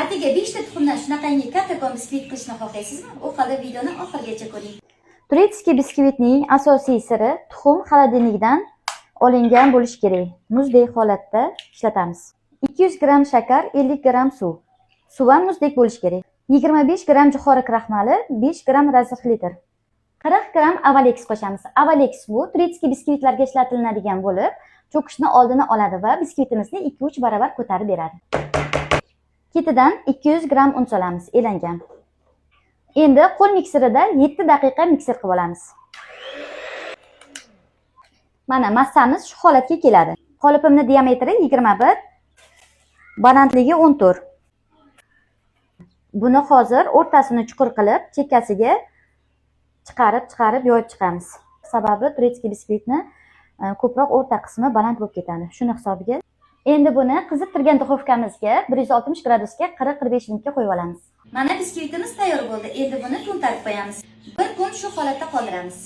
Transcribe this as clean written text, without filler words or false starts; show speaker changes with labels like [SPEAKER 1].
[SPEAKER 1] Atigi 5 ta tuxumdan shunaqangi kattakon biskvit qilishni xohlaysizmi? U holda videoni oxirigacha ko'ring.
[SPEAKER 2] Турецкий biskvitning asosiy siri tuxum холодильник dan olingan bo'lishi kerak. Muzdek holatda ishlatamiz. 200 gramm shakar, 50 gramm suv. Suv ham muzdek bo'lishi kerak. 25 gramm jo'xori kraxmali, 5 gramm разрыхлитель. 40 gramm Avalex qo'shamiz. Avalex bu турецкий biskvitlarga ishlatilinadigan bo'lib, cho'kishni oldini oladi va biskvitimizni 2-3 barobar ko'tarib beradi. Ketidan 200 gramm un solamiz, elangan. Endi qo'l mikserida 7 daqiqa mikser qilib olamiz. Mana, massamiz shu holatga keladi. Qolipimni diametri 21, balandligi 14. Buni hozir o'rtasini chuqur qilib, chekkasiga chiqarib, chiqarib yoyib chiqamiz. Sababi турецкий biskvitni ko'proq o'rta qismi baland bo'lib ketadi. Shuni hisobiga. Endi buni qizib turgan duxovkamizga 160 gradusga 40-45 minutga qo'yib olamiz.
[SPEAKER 1] Mana, biskvitimiz tayyor bo'ldi. Endi buni to'ntarib qo'yamiz. Bir kun shu holatda qoldiramiz.